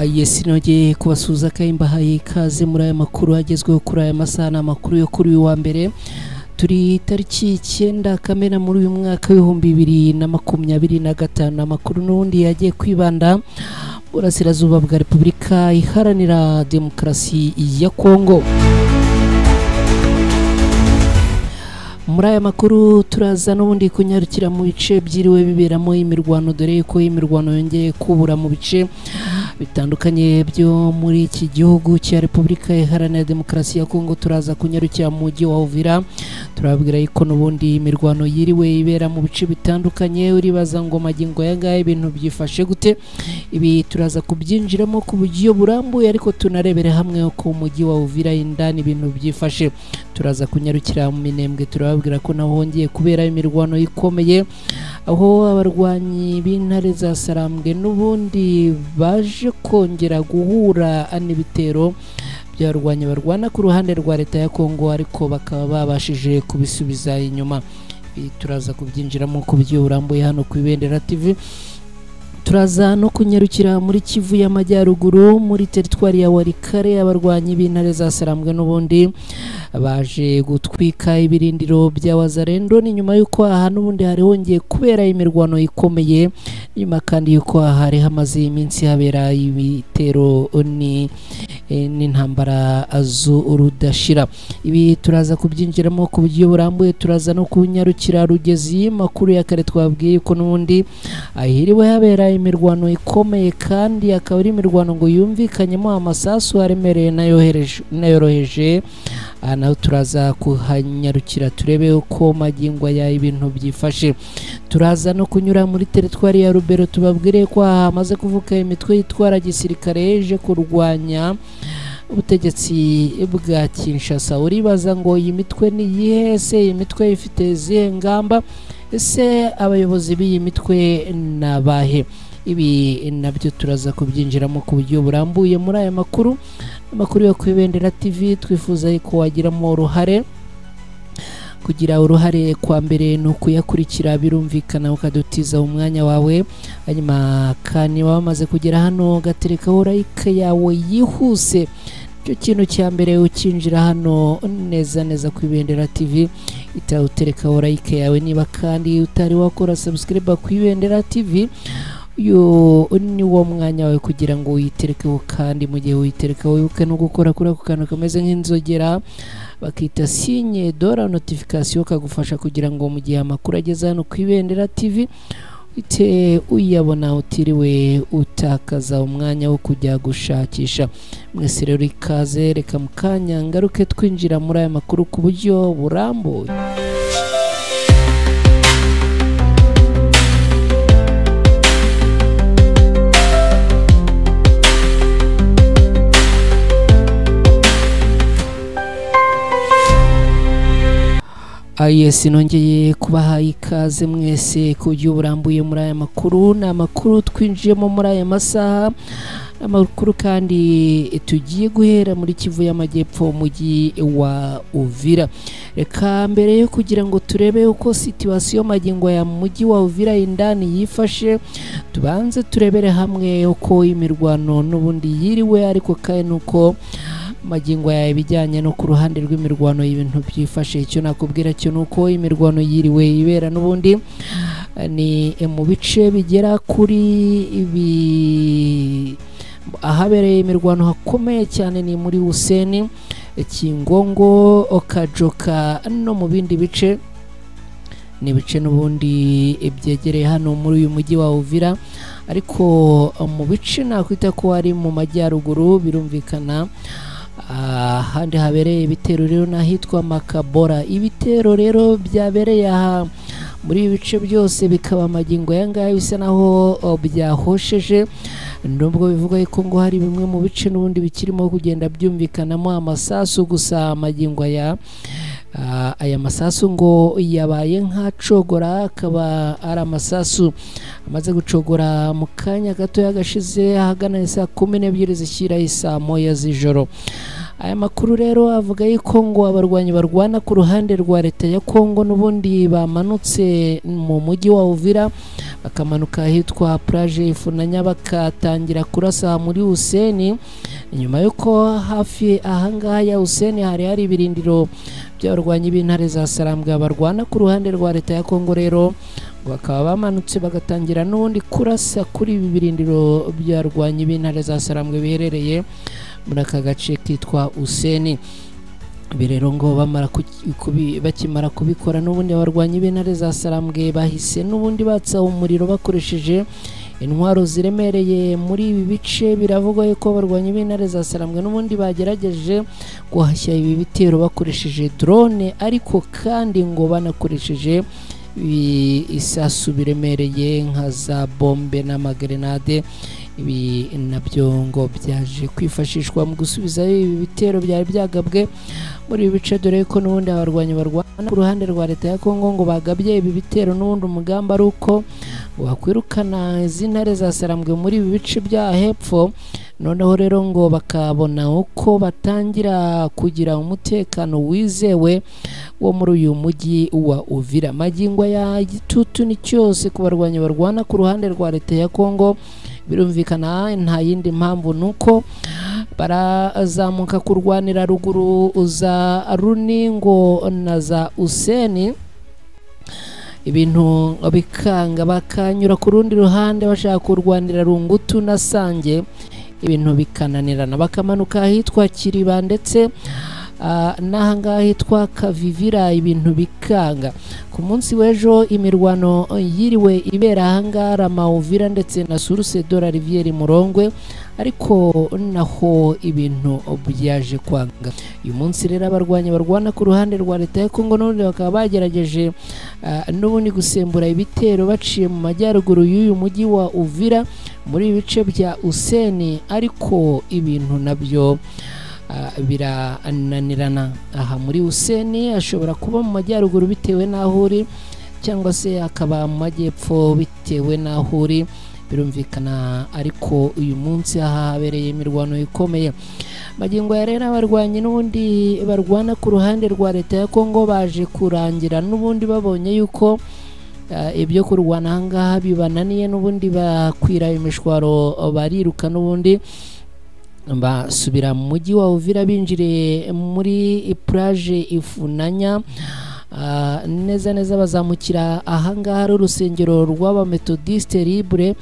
Yes, nongeye kubasuhuza kandi mbahaye ikaze muri aya makuru agezweho kuri aya masaha. Ni amakuru yo kuri uyu wa mbere, turi tariki 9 Kamena muri uyu mwaka w'2025. Amakuru n'ubundi yagiye kwibanda burasirazuba bwa Repubulika Iharanira Demokarasi ya Kongo. Muri aya makuru turaza n'ubundi kunyarukira mu bice byiriwe biberamo imirwano, dore ko imirwano yongeye kubura mu bice bitandukanye byo muri iki gihugu cya Repubulika Iharanira Demokarasi ya Kongo. Turaza kunyarukira mu mujyi wa Uvira, turababwira yuko n'ubundi imirwano yiriwe ibera mu bice bitandukanye. Uribaza ngo magingo aya ngaya ibintu byifashe gute? Ibi turaza kubyinjiramo ku buryo burambuye, ariko tunarebere hamwe uko umujyi wa Uvira indani ibintu byifashe. Turaza kunyarukira mu Minembwe, turababwira ko naho hongeye kubera imirwano ikomeye, aho abarwanyi b'intare za Sarambwe n'ubundi baje kongera guhura n'ibitero by'abarwanyi barwana ku ruhande rwa leta ya Kongo, ariko bakaba babashije kubisubiza inyuma. Ibi turaza kubyinjiramo ku buryo burambuye hano ku Ibendera TV. Turaza no kunyarukira muri Kivu y'Amajyaruguru, muri teritwari ya Walikale, abarwanyi b'intare za Sarambwe n'ubundi baje gutwika ibirindiro bya Wazalendo. Ni nyuma y'uko aha n'ubundi hari hongeye kubera imirwano ikomeye, nyuma kandi y'uko aha hari hamaze iminsi habera ibitero ni n'intambara z'urudashira. Ibi turaza kubyinjiramo ku buryo burambuye. Turaza no kunyarukira Rugezi, makuru ya kare twabwiye ko n'ubundi ahiriwe habera imirwano ikomeye, kandi akaba ari imirwano ngo yumvikanyemo amasasu aremereye n'ayoroheje. Aha naho turaza kuhanyarukira turebe uko magingo aya ibintu byifashe. Turaza no kunyura muri teritwari ya Rubero, tubabwire ko aha hamaze kuvuka imitwe yitwara gisirikare ije kurwanya ubutegetsi bwa Kinshasa. Uribaza ngo iyi mitwe ni iyihe? Ese iyi mitwe ifite izihe ngamba? Ese abayobozi b'iyi mitwe ni abahe? Ibi nabyo turaza kubyinjiramo ku buryo burambuye muri aya makuru, amakuru yo ku Ibendera TV. Twifuza ko wagiramo uruhare. Kugira uruhare kwa mbere ni ukuyakurikira, birumvikana, ukadutiza umwanya wawe, hanyuma kandi waba wamaze kugera hano ugaterekaho like yawe yihuse. Icyo kintu cya mbere ukinjira hano neza neza ku Ibendera TV, ita uterekaho like yawe. Niba kandi utari wakora subscribe ku Ibendera TV, uyu ni wo mwanya wawe kugira ngo uyiterekeho. Kandi mu gihe uyiterekaho, wibuke no gukora kuri ako kantu kameze nk'inzogera bakita signe de la notification, kagufasha kugira ngo mu gihe amakuru ageze hano ku Ibendera TV uhite uyabona utiriwe utakaza umwanya wo kujya gushakisha. Mwese rero ikaze, reka mu kanya ngaruke twinjira muri aya makuru ku buryo burambuye. Yes, nongeye kubaha ikaze mwese ku buryo burambuye muri aya makuru. Ni amakuru twinjiyemo muri aya masaha, amakuru kandi tugiye guhera muri Kivu y'Amajyepfo, umujyi wa Uvira. Reka mbere yo kugira ngo turebe uko situation magingo ya mujyi wa Uvira indani yifashe, tubanze turebere hamwe uko imirwano n'ubundi yiriwe, ariko kandi nuko magingo ya ibijyanye no ku ruhande rw'imirwano y'ibintu byifashe. Icyo nakubwira cyo nuko imirwano yiriwe ibera n'ubundi ni mu bice bigera kuri ibi. Ahabereye imirwano hakomeye cyane ni muri Useni, Kingongo, Kajoka no mu bindi bice. Ni ibice n'ubundi byegereye hano muri uyu mujyi wa Uvira, ariko mu bice nakwita ko ari mu majyaruguru, birumvikana. Ahandi habereye ibitero rero n'ahitwa Makabora. Ibitero rero byabereye aha muri ibi bice byose bikaba magingo aya ngaya bisa naho byahosheje, nubwo bivugwa ko ngo hari bimwe mu bice n'ubundi bikirimo kugenda byumvikanamo amasasu. Gusa magingo aya aya masasu ngo yabaye nk'acogora, akaba ari amasasu amaze gucogora mu kanya gato yagashize ahagana saa 12 zishyira isaa 1 z'ijoro. Aya makuru rero avuga yuko ngo abarwanyi barwana ku ruhande rwa leta ya Kongo n'ubundi bamanutse mu mujyi wa Uvira, bakamanuka ahitwa Plage Ifunanya, bakatangira kurasa muri Useni, nyuma yuko hafi ahangaha ya Useni hari ibirindiro by'abarwanyi b'intare za Sarambwe barwana ku ruhande rwa leta ya Kongo. Rero bakaba bamanutse bagatangira n'ubundi kurasa kuri ibi birindiro by'abarwanyi b'intare za Sarambwe biherereye muri aka gace kitwa Useni. Ibi rero ngo bakimara kubikora n'ubundi abarwanyi b'intare za Sarambwe bahise n'ubundi batsa umuriro bakoresheje intwaro ziremereye muri ibi bice. Biravugwa yuko abarwanyi b'intare za Sarambwe n'ubundi bagerageje guhashya ibi bitero bakoresheje drone, ariko kandi ngo banakoresheje isasu biremereye nka za bombe n'amagrenade. Ibi nabyo ngo byaje kwifashishwa mu gusubizayo ibi bitero byari byagabwe muri ibi bice, dore ko n'ubundi abarwanyi barwana ku ruhande rwa leta ya Kongo ngo bagabye ibi bitero n'ubundi umugambi ari uko bakwirukana izi ntare za Sarambwe muri ibi bice bya hepfo, noneho rero ngo bakabona uko batangira kugira umutekano wizewe wo muri uyu mujyi wa Uvira. Magingo ya gitutu ni cyose ku barwanyi barwana ku ruhande rwa leta ya Kongo. Birumvikana nta yindi mpamvu nuko barazamuka kurwanira ruguru za Runingo na za Useni, ibintu bikanga, bakanyura ku rundi ruhande bashaka kurwanira Rungutu na Sange, ibintu bikananirana, bakamanuka ahitwa Kiriba ndetse n'ahangaha hitwa Kavivira, ibintu bikanga. Ku munsi w'ejo imirwano yiriwe ibera ahangaha Rama-Uvira ndetse na Source de la Rivière Murongwe, ariko naho ibintu byaje kwanga. Uyu munsi rero abarwanyi barwana ku ruhande rwa leta ya Kongo n'ubundi bakaba bagerageje n'ubundi gusembura ibitero baciye mu majyaruguru y'uyu mujyi wa Uvira muri ibice bya Useni, ariko ibintu nabyo birananirana. Aha muri Useni ashobora kuba mu majyaruguru bitewe n'aho uri, cyangwa se akaba mu majyepfo bitewe n'aho uri, birumvikana. Ariko uyu munsi aha habereye imirwano ikomeye. Magingo ya rero abarwanyi n'ubundi barwana ku ruhande rwa leta ya Kongo baje kurangira n'ubundi babonye yuko ibyo kurwana ahangaha bibananiye, n'ubundi bakwira imishwaro bariruka, n'ubundi basubira mu mujyi wa Uvira binjiriye muri Plage Ifunanya neza neza, bazamukira ahangaha ari urusengero rw'abametodiste libre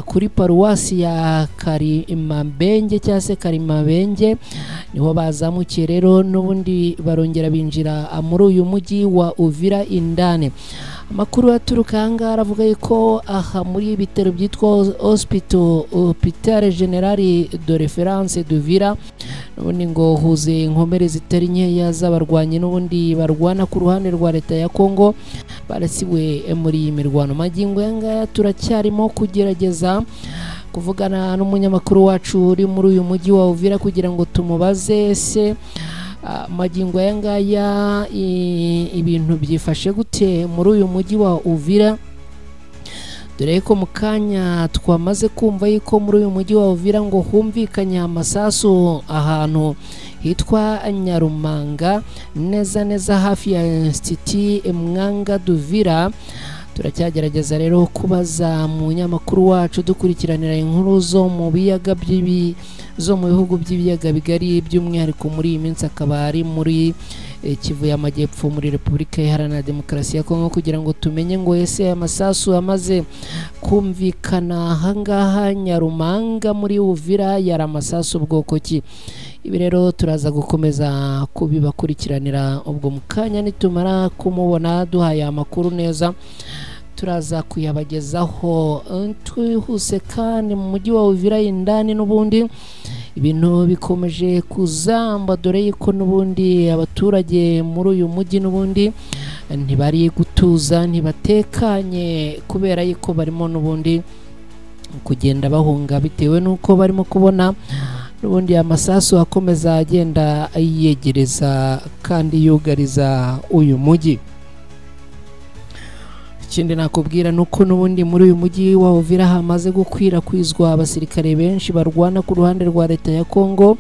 kuri paruwasi ya Karimabenge cyangwa se Karimabenge, niho bazamukiye rero n'ubundi barongera binjira muri uyu mujyi wa Uvira indani. Amakuru aturuka ahangaha aravuga yuko aha muri ibitaro byitwa Hospital General de Reference d'Uvira n'ubundi ngo huze inkomere zitari nkeya z'abarwanyi n'ubundi barwana ku ruhande rwa leta ya Kongo barasiwe muri iyi mirwano. Magingo aya ngaya turacyarimo kugerageza kuvugana n'umunyamakuru wacu uri muri uyu mujyi wa Uvira kugira ngo tumubaze ese magingo aya ngaya ibintu byifashe gute muri uyu mujyi wa Uvira, dore ko mu kanya twamaze kumva yuko muri uyu mujyi wa Uvira ngo humvikanye amasasu ahantu hitwa Nyarumanga neza neza hafi ya Institut Mwanga d'Uvira. Turacyagerageza rero kubaza munyamakuru wacu dukurikiranira inkuru zo mu biyaga zo mu bihugu by'ibiyaga bigari, by'umwihariko muri iyi minsi akaba ari muri Kivu y'Amajyepfo muri Repubulika Iharanira Demokarasi ya Kongo, kugira ngo tumenye ngo ese amasasu amaze kumvikana ahangaha Nyarumanga muri Uvira yari amasasu bwoko ki. Ibi rero turaza gukomeza kubibakurikiranira ubwo mu kanya nitumara kumubona duhaye amakuru neza turaza kuyabagezaho. Twihuse kandi mu mujyi wa Uvira indani n'ubundi ibintu bikomeje kuzamba, dore yuko n'ubundi abaturage muri uyu mujyi n'ubundi ntibari gutuza, ntibatekanye kubera yuko barimo n'ubundi kugenda bahunga bitewe n'uko barimo kubona n'ubundi amasasu akomeza agenda yegereza kandi yugariza uyu mujyi. Ikindi nakubwira nuko n'ubundi muri uyu mujyi wa Uvira hamaze gukwirakwizwa abasirikare benshi barwana ku ruhande rwa leta ya Kongo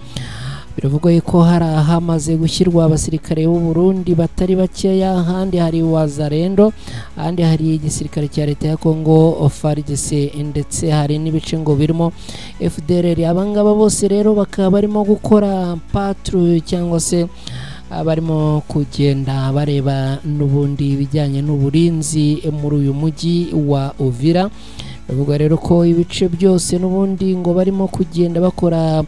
Biravugwa ko hari ahamaze gushyirwa abasirikare b'u Burundi batari bakeya, ahandi hari Wazalendo, ahandi hari igisirikare cya leta ya Kongo FARDC, ndetse hari n'ibice ngo birimo FDLR. Abangaba bose rero bakaba barimo gukora patrouille cyangwa se barimo kugenda bareba n'ubundi ibijyanye n'uburinzi muri uyu mujyi wa Uvira. Bavuga rero ko ibice byose n'ubundi ngo barimo kugenda bakora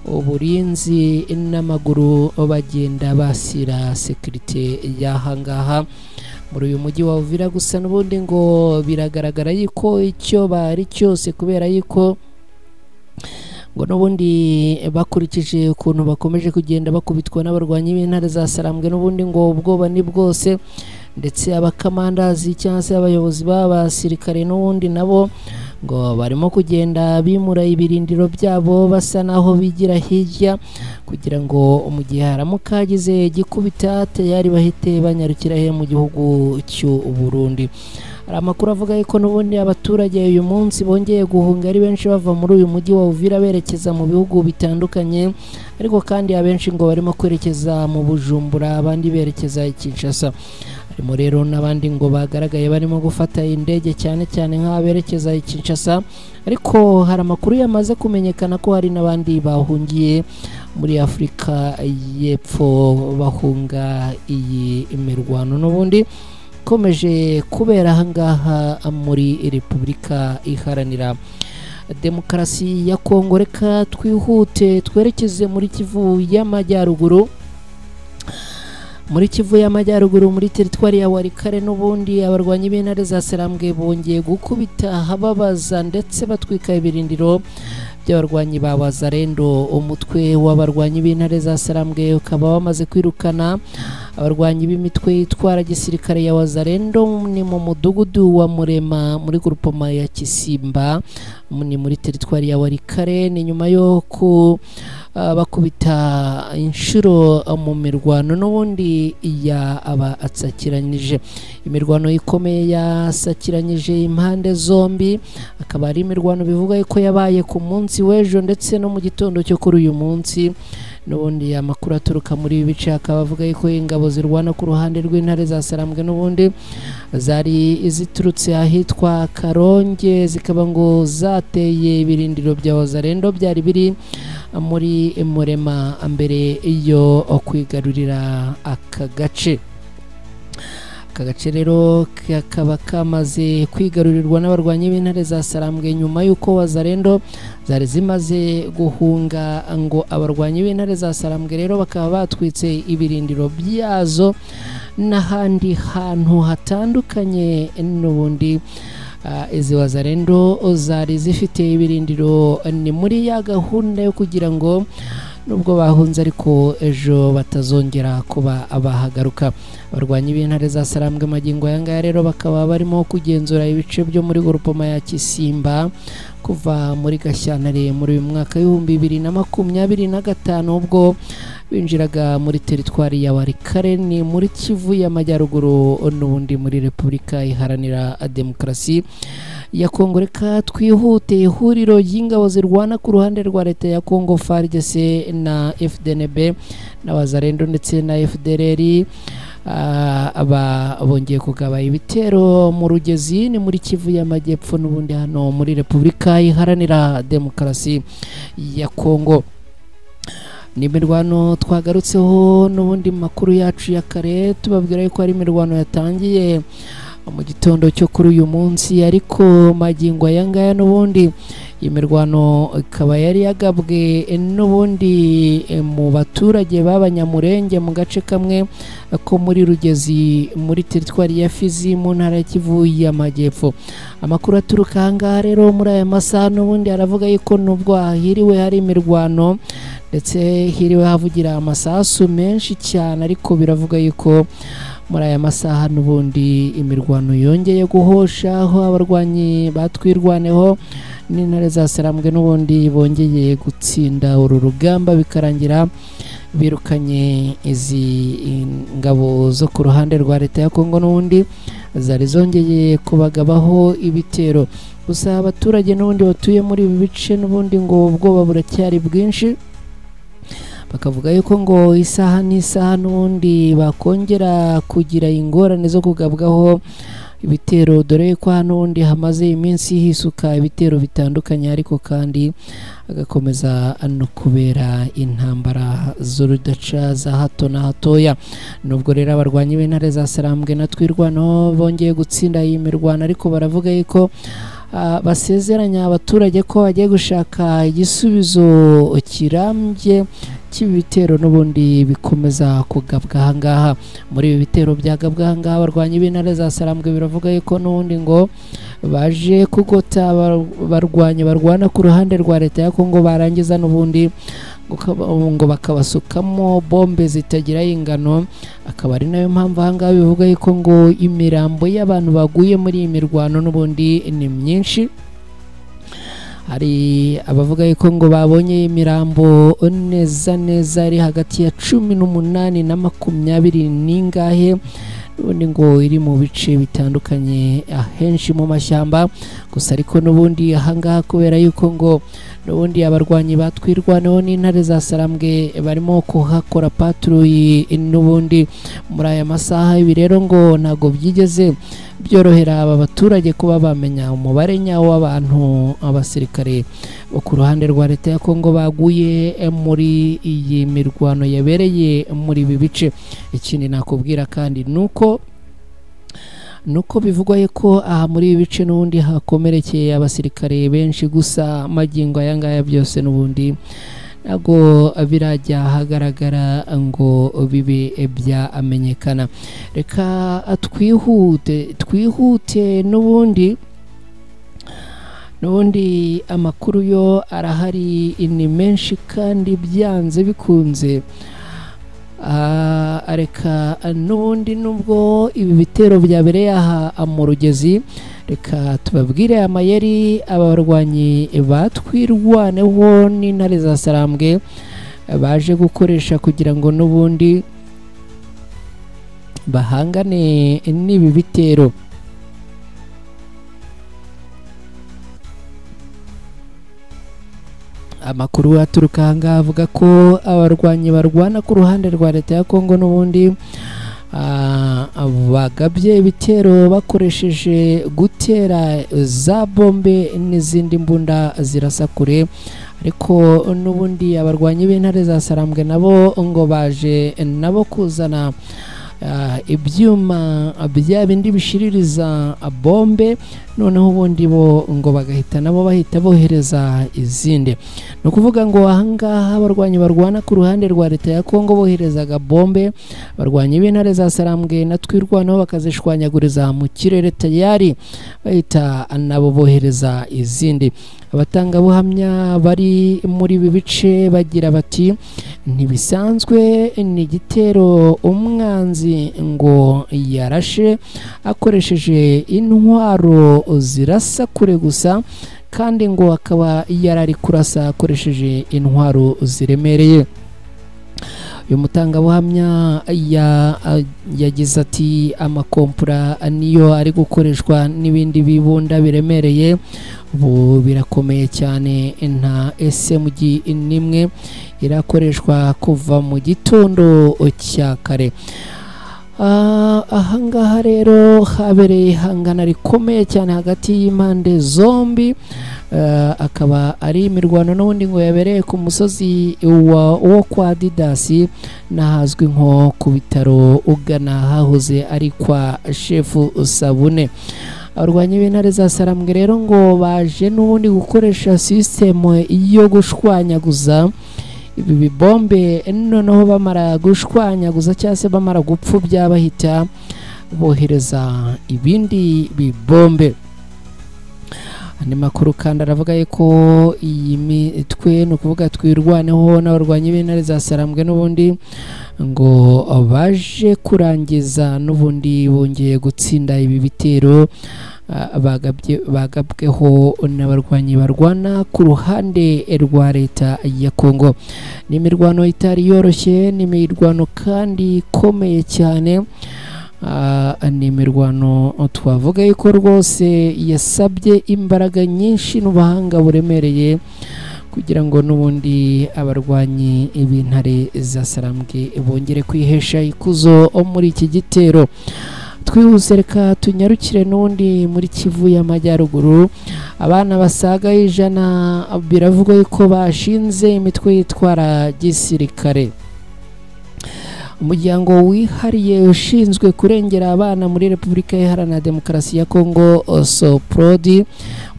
uburinzi n'amaguru, bagenda basira sekirite y'ahangaha muri uyu mujyi wa Uvira. Gusa n'ubundi ngo biragaragara yuko icyo bari cyose, kubera yuko ngo n'ubundi bakurikije ukuntu bakomeje kugenda bakubitwa n'abarwanyi b'intare za Sarambwe, n'ubundi ngo ubwoba ni bwose, ndetse abakamandazi cyangwa se abayobozi b'abasirikare n'ubundi nabo ngo barimo kugenda bimura ibirindiro byabo basa naho bigira hirya, kugira ngo mu gihe haramuka hagize gikubita tayari bahite banyarukira he mu gihugu cy'u Burundi. Hari amakuru avuga yuko n'ubundi abaturage uyu munsi bongeye guhunga ari benshi bava muri uyu mujyi wa Uvira berekeza mu bihugu bitandukanye, ariko kandi abenshi ngo barimo kwerekeza mu Bujumbura, abandi berekeza i Kinshasa. Harimo rero n'abandi ngo bagaragaye barimo gufata indege cyane cyane nk'aberekeza i Kinshasa, ariko hari amakuru yamaze kumenyekana ko hari n'abandi bahungiye muri Afurika y'Epfo bahunga iyi mirwano n'ubundi ikomeje kubera ahangaha muri Repubulika Iharanira Demokarasi ya Kongo. Reka twihute twerekeze muri Kivu y'Amajyaruguru. Muri Kivu y'Amajyaruguru muri teritwari ya Walikale n'ubundi abarwanyi b'intare za Sarambwe bongeye gukubita ahababaza ndetse batwika ibirindiro by'abarwanyi ba Wazalendo. Umutwe w'abarwanyi b'intare za Sarambwe ukaba wamaze kwirukana abarwanyi b'imitwe itwara gisirikare ya Wazalendo ni mu mudugudu wa Murema muri grupoma ya Kisimba ni muri teritwari ya Walikale. Ni nyuma yo ku bakubita inshuro mu mirwano n'ubundi ya aba atsakiranyije. Imirwano ikomeye yasakiranyije impande zombi, akaba ari imirwano bivuga ko yabaye ku munsi w'ejo ndetse no mu gitondo cyo kuri uyu munsi. N'ubundi amakuru aturuka muri ibi bice akaba avuga ko ingabo zirwana ku ruhande rw'intare za Sarambwe n'ubundi zari ziturutse ahitwa Karonge, zikaba ngo zateye ibirindiro bya Wazalendo byari biri muri Murema mbere yo kwigarurira aka gace. Aka gace rero kakaba kamaze kwigarurirwa n'abarwanyi b'intare za Sarambwe nyuma y'uko Wazalendo zari zimaze guhunga, ngo abarwanyi b'intare za Sarambwe rero bakaba batwitse ibirindiro byazo n'ahandi hantu hatandukanye. N'ubundi izi Wazalendo zari zifite ibirindiro ni muri ya gahunda yo kugira ngo nubwo bahunze ariko ejo batazongera kuba abahagaruka. Abarwanyi b'intare za Sarambwe magingo aya ngaya rero bakaba barimo kugenzura ibice byo muri grupoma ya Kisimba kuva muri Gashyantare muri uyu mwaka 2025 ubwo binjiraga muri teritwari ya Walikale ni muri Kivu y'Amajyaruguru n'ubundi muri Repubulika Iharanira Demokarasi ya Kongo. Reka twihute ihuriro ry'ingabo zirwana ku ruhande rwa leta ya Kongo FARDC na FDNB na Wazalendo ndetse na FDLR aba bongeye kugaba ibitero mu Rugezi ni muri Kivu y'Amajyepfo n'ubundi hano muri Repubulika Iharanira Demokarasi ya Kongo. Ni imirwano twagarutseho n'ubundi makuru yacu ya kare, tubabwira yuko ari imirwano yatangiye mu gitondo cyo kuri uyu munsi, ariko magingo aya ngaya n'ubundi imirwano ikaba yari yagabwe n'ubundi mu baturage b'Abanyamurenge mu gace kamwe ko muri Rugezi muri teritwari ya Fizi mu ntara ya Kivu y'Amajyepfo. Amakuru aturuka aha ngaha rero muri aya masaha n'ubundi aravuga yuko nubwo hahiriwe hari imirwano ndetse hiriwe havugira amasasu menshi cyane, ariko biravuga yuko muri aya masaha n'ubundi imirwano yongeye guhosha, aho abarwanyi batwirwaneho n'intare za Sarambwe n'ubundi bongeye gutsinda uru rugamba, bikarangira birukanye izi ngabo zo ku ruhande rwa leta ya Kongo n'ubundi zari zongeye kubagabaho ibitero. Gusa abaturage n'ubundi batuye muri ibi bice n'ubundi ngo ubwoba buracyari bwinshi, Bakavuga yuko ngo isaha n'isaha n'ubundi bakongera kugira ingorane zo kugabwaho ibitero, dore ko hano ubundi hamaze iminsi hisuka ibitero bitandukanye, ariko kandi agakomeza no kubera intambara z'urudaca za hato na hatoya. Nubwo rero abarwanyi b'intare za Sarambwe na Twirwaneho bongeye gutsinda iyi mirwano, ariko baravuga yuko basezeranya abaturage ko bagiye gushaka igisubizo kirambye cy'ibi bitero n'ubundi bikomeza kugabwa ahangaha. Muri ibi bitero byagabwa ahangaha, abarwanyi b'intare za Sarambwe biravuga yuko n'ubundi ngo baje kugota barwanya barwana ku ruhande rwa leta ya Kongo, barangiza n'ubundi ngo bakabasukamo bombe zitagira ingano. Akaba ari nayo mpamvu ahangaha bivuga yuko ngo imirambo y'abantu baguye muri iyi mirwano n'ubundi ni myinshi. Hari abavuga yuko ngo babonye imirambo neza neza ari hagati ya 18 na 20 n'ingahe, n'ubundi ngo iri mu bice bitandukanye ahenshi mu mashyamba gusa. Ariko n'ubundi ahangaha kubera yuko ngo n'ubundi abarwanyi batwirwaneho n'intare za Sarambwe barimo kuhakora patrouille n'ubundi muri aya masaha, ibi rero ngo ntago byigeze byorohera aba baturage kuba bamenya umubare nyawo w'abantu abasirikare bo ku ruhande rwa leta ya Kongo baguye muri iyi mirwano yabereye muri ibi bice. Ikindi nakubwira kandi nuko bivugwa ko aha muri ibi bice n'ubundi hakomerekeye abasirikare benshi, gusa magingo aya ngaya byose n'ubundi ntabwo birajya hagaragara ngo bibe byamenyekana. Reka twihute n'ubundi amakuru yo arahari ni menshi kandi byanze bikunze. Reka n'ubundi nubwo ibi bitero byabereye aha mu Rugezi, reka tubabwire amayeri abarwanyi batwirwaneho n'intare za Sarambwe baje gukoresha kugira ngo n'ubundi bahangane n'ibi bitero. Amakuru aturuka ahangaha avuga ko abarwanyi barwana ku ruhande rwa leta ya Kongo n'ubundi bagabye ibitero bakoresheje gutera za bombe n'izindi mbunda zirasa kure, ariko n'ubundi abarwanyi b'intare za Sarambwe nabo ngo baje nabo kuzana ibyuma bya bindi bishiririza bombe, noneho ubundi bo ngo bagahita nabo bahita bohereza izindi. No kuvuga ngo ahangaha abarwanyi barwana ku ruhande rwa leta ya Kongo boherezaga bombe, abarwanyi b'intare za Sarambwe na Twirwaneho bakazishwanyaguriza mu kirere tayari bahita nabo bohereza izindi. Abatangabuhamya bari muri ibi bice bagira bati ntibisanzwe, ni igitero umwanzi ngo yarashe akoresheje intwaro zirasa kure gusa, kandi ngo akaba yarari kurasa akoresheje intwaro ziremereye. Uyu mutangabuhamya yagize ati amakompura niyo ari gukoreshwa n'ibindi bibunda biremereye, ubu birakomeye cyane, nta SMG nimwe irakoreshwa kuva mu gitondo cya kare. Ahangaha rero habereye ihangana rikomeye cyane hagati y'impande zombi, akaba ari imirwano n'ubundi ngo yabereye ku musozi wo kwa Didasi n'ahazwi nko ku bitaro ugana hahoze ari kwa Shefu Sabune. Abarwanyi b'intare za Sarambwe rero ngo baje n'ubundi gukoresha system yo gushwanyaguza ibi bibombe, noneho bamara gushwanyaguza cyangwa se bamara gupfubya bahita bohereza ibindi bibombe. Andi makuru kandi aravuga ko iyi mitwe ni ukuvuga Twirwaneho n'abarwanyi b'intare za Sarambwe n'ubundi ngo baje kurangiza n'ubundi bongeye gutsinda ibi bitero bagabweho n'abarwanyi barwana ku ruhande rwa leta ya Kongo. Ni imirwano itari yoroshye, ni imirwano kandi ikomeye cyane, ni imirwano twavuga yuko rwose yasabye imbaraga nyinshi n'ubuhanga buremereye kugira ngo n'ubundi abarwanyi b'intare za Sarambwe bongere kwihesha ikuzo muri iki gitero. Twihuse reka tunyarukire n'ubundi muri Kivu y'Amajyaruguru. Abana basaga 100 biravugwa yuko bashinze imitwe yitwara gisirikare. Umuryango wihariye ushinzwe kurengera abana muri Repubulika Iharanira Demokarasi ya Kongo Soprodi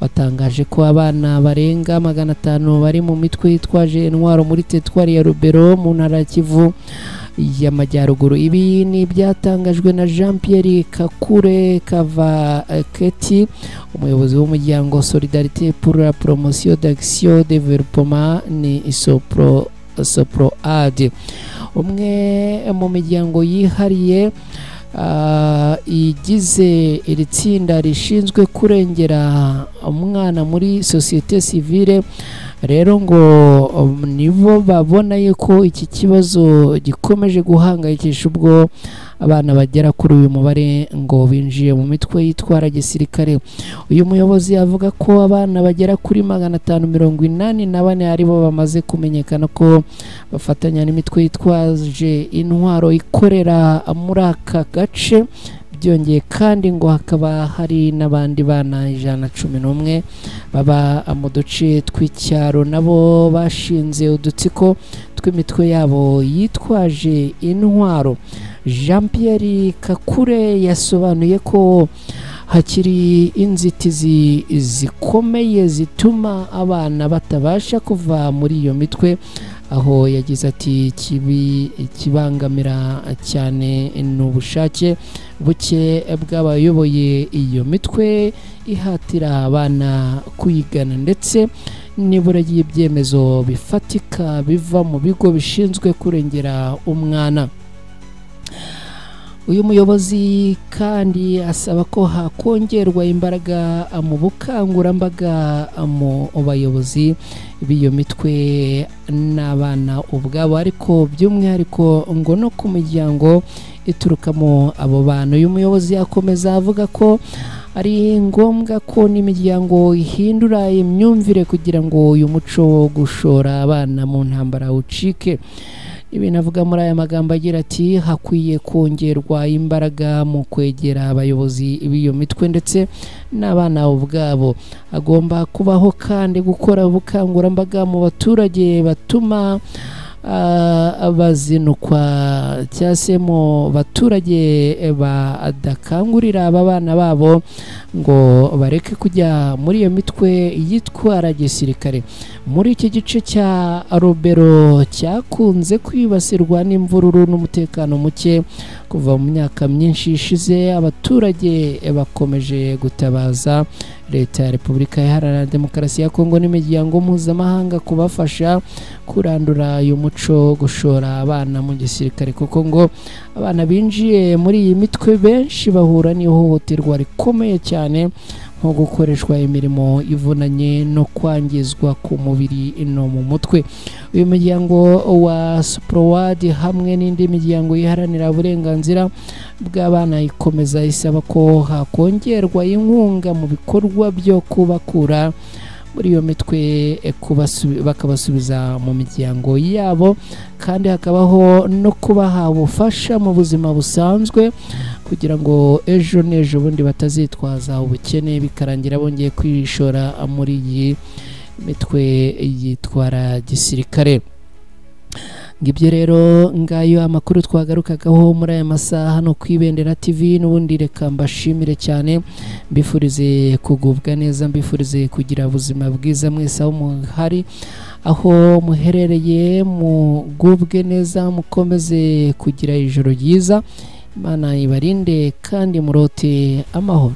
watangaje ko abana barenga 500 bari mu mitwe yitwaje intwaro muri teritwari ya Rubero mu ntara ya Kivu y'Amajyaruguru. Ibi ni ibyatangajwe na Jean Pierre Kakure Kavaketi, umuyobozi w'umuryango Solidarité pour la Promotion d'Action Développement ni Soproad, umwe mu miryango yihariye igize iri tsinda rishinzwe kurengera umwana muri société civile. Rero ngo nibo babona yuko iki kibazo gikomeje guhangayikisha ubwo abana bagera kuri uyu mubare ngo binjiye mu mitwe yitwara gisirikare. Uyu muyobozi avuga ko abana bagera kuri 584 aribo bamaze kumenyekana ko bafatanya n'imitwe yitwaje intwaro ikorera muri aka gace. Byongeye kandi ngo hakaba hari n'abandi bana 111 baba mu duce tw'icyaro nabo bashinze udutsiko tw'imitwe yabo yitwaje intwaro. Jean Pierre Kakure yasobanuye ko hakiri inzitizi zikomeye zituma abana batabasha kuva muri iyo mitwe, aho yagize ati ikibangamira cyane ni ubushake buke bw'abayoboye iyo mitwe ihatira abana kuyigana, ndetse nibura y'ibyemezo bifatika biva mu bigo bishinzwe kurengera umwana. Uyu muyobozi kandi asaba ko hakongerwa imbaraga mu bukangurambaga mu bayobozi b'iyo mitwe n'abana ubwabo, ariko by'umwihariko ngo no ku miryango iturukamo abo bantu. Uyu muyobozi akomeza avuga ko ari ngombwa ko n'imiryango ihindura imyumvire kugira ngo uyu muco wo gushora abana mu ntambara ucike. Ibintu avuga muri aya magambo agira ati hakwiye kongerwa imbaraga mu kwegera abayobozi b'iyo mitwe ndetse n'abana ubwabo. Agomba kubaho kandi gukora ubukangurambaga mu baturage batuma bazinukwa cyangwa se mu baturage badakangurira aba bana babo ngo bareke kujya muri iyo mitwe yitwara gisirikare. Muri iki gice cya Rubero cyakunze kwibasirwa n'imvururu n'umutekano muke kuva mu myaka myinshi ishize, abaturage bakomeje gutabaza Leta ya Repubulika Iharanira Demokarasi ya Kongo n'imiryango mpuzamahanga kubafasha kurandura uyu muco gushora abana mu gisirikare, kuko ngo abana binjiye muri iyi mitwe benshi bahura n'ihohoterwa rikomeye cyane nko gukoreshwa imirimo ivunanye no kwangizwa ku mubiri no mu mutwe. Uyu muryango wa Soprowad hamwe n'indi miryango iharanira uburenganzira bw'abana ikomeza isaba ko hakongerwa inkunga mu bikorwa byo kubakura muri iyo mitwe bakabasubiza mu miryango yabo, kandi hakabaho no kubaha ubufasha mu buzima busanzwe kugira ngo ejo n'ejo bundi batazitwaza ubukene bikarangira bongeye kwishora muri iyi mitwe yitwara gisirikare. Ngibyo rero ngayo amakuru twagarukagaho muri aya masaha hano ku Ibendera TV. N'ubundi reka mbashimire cyane, mbifurize kugubwa neza, mbifurize kugira ubuzima bwiza mwese aho muhari, aho muherereye mugubwe neza, mukomeze kugira ijoro ryiza. Imana ibarinde kandi murote amahoro.